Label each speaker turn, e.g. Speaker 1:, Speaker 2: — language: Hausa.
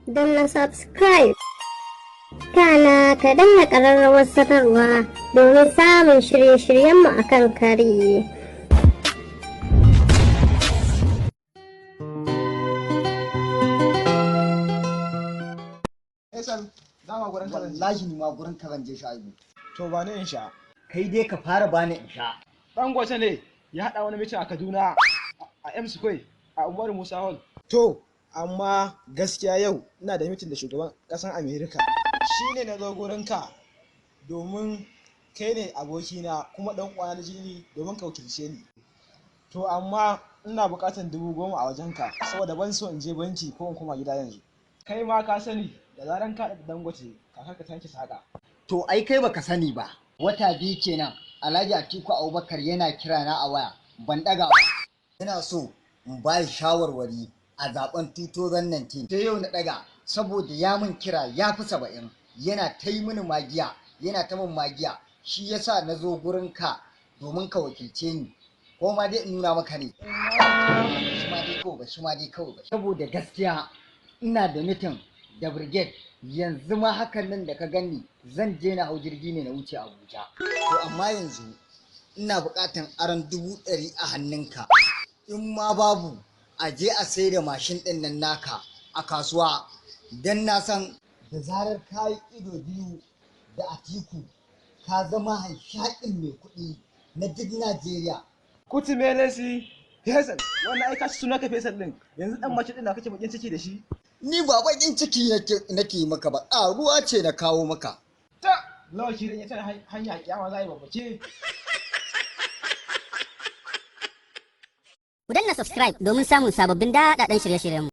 Speaker 1: Danna subscribe. Kana ka danna ƙararrawar sanarwa domin samun shirye-shiryenmu a kan kari.
Speaker 2: Faisal, dama gurin ka zan je.
Speaker 3: Wallahi ni ma gurin ka zan je, Shaibu.
Speaker 2: To, ba ni in sha.
Speaker 3: Kai dai ka fara bani in sha.
Speaker 2: Dangote ne ya haɗa wani meeting a Kaduna a M Square a Umaru Musa Hall. To, amma gaskiya yau ina da meeting da shugaban ƙasar Amerika. Shi ne na zo gurin ka domin kai ne abokina kuma ɗan uwana na jini, domin ka wakilce ni. To, amma ina buƙatar 10,000 a wajenka saboda ban so in je banki ko in koma gida yanzu. Kai ma ka sani, da zaran ka haɗu da Dangote, kakar ka tanki saƙa.
Speaker 3: To, ai kai baka sani ba. Wata 2 kenan Alhaji Atiku Abubakar yana kira na a waya, ban daga ba. Yana so in ba shi shawarwari a zaben 2019. Sai yau na daga saboda ya min kira ya fi 70, yana ta yi mini magiya, yana ta min magiya. Shi yasa na zo gurin ka domin ka wakilce ni. Ko ma dai in nuna maka ne. Shi ma dai kawai ba, shi ma dai kawai ba. Saboda gaskiya ina da meeting da brigade yanzu ma hakan nan da ka gani, zan je na hau jirgi ne na wuce Abuja. To, amma yanzu ina buƙatan aron 100,000 a hannunka. In ma babu, a je a sai da mashin ɗin nan naka a kasuwa, don na san da zarar ka yi ido biyu da Atiku, ka zama hanshaƙin mai kuɗi na duk Najeriya.
Speaker 2: Kuti Melesi Faisal, wannan ai ka ci suna ka Faisal din. Yanzu dan mace din na kake bakin ciki da shi.
Speaker 3: Ni ba baƙin ciki nake maka ba, ƙaruwa ce na kawo maka.
Speaker 2: Ta lawaki dan ya tana hanya, kiyama za a yi babbace.
Speaker 4: Ku danna subscribe domin samun sababbin daɗaɗɗen shirye-shiryenmu.